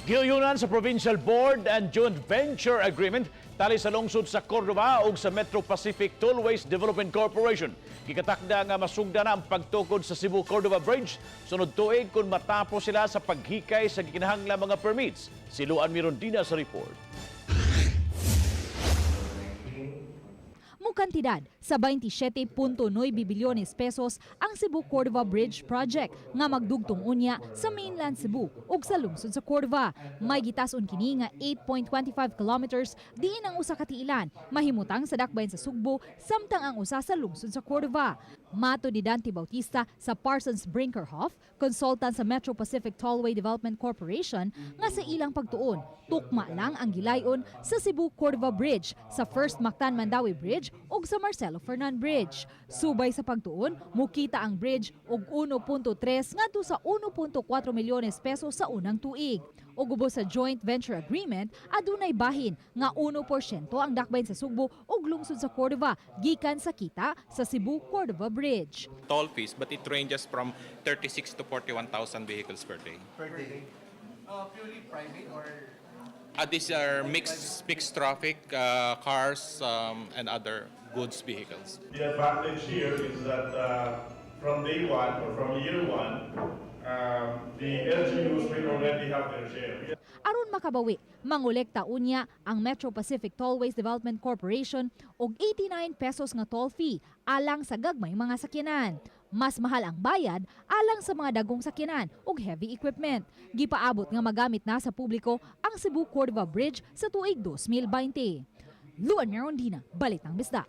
Giyuyunan sa Provincial Board and Joint Venture Agreement tali sa lungsod sa Cordova ug sa Metro Pacific Tollways Development Corporation. Gikatakda nga masugda na ang pagtukod sa Cebu Cordova Bridge sunod tuig kung matapos sila sa paghikay sa gikinahanglang mga permits. Si Luan Mirondina sa report. Mukantidad sa 27.9 bilyones pesos ang Cebu Cordova Bridge Project nga magdugtong unya sa mainland Cebu ug sa lungsod sa Cordova. May gitason kini nga 8.25 kilometers diin ang usa ka tiilan mahimutang sa dakbayan sa Sugbo samtang ang usa sa lungsod sa Cordova. Matod ni Dante Bautista sa Parsons Brinkerhoff, consultant sa Metro Pacific Tollway Development Corporation, nga sa ilang pagtuon, tukma lang ang gilayon sa Cebu Cordova Bridge, sa First Mactan Mandaue Bridge ug sa Marcelo Fernan Bridge. Subay sa pagtuon, mukita ang bridge og 1.3 ngadto sa 1.4 milyones pesos sa unang tuig. Ug ubos sa joint venture agreement, adunay bahin nga 1% ang dakbayan sa Sugbo ug lungsod sa Cordova gikan sa kita sa Cebu Cordova Bridge. Toll fees, but it ranges from 36 to 41,000 vehicles per day. Per day? Purely private or These are mixed traffic, cars and other goods vehicles. The advantage here is that from day one or from year one, the LGUs will already have their share. Aron makabawi, mangolekta unya ang Metro Pacific Tollways Development Corporation og 89 pesos nga toll fee alang sa gagmay mga sakyanan. Mas mahal ang bayad alang sa mga dagong sakyanan ug heavy equipment. Gipaabot nga magamit na sa publiko ang Cebu Cordova Bridge sa tuig 2020. Luan Merondina, Balitang Bisdak.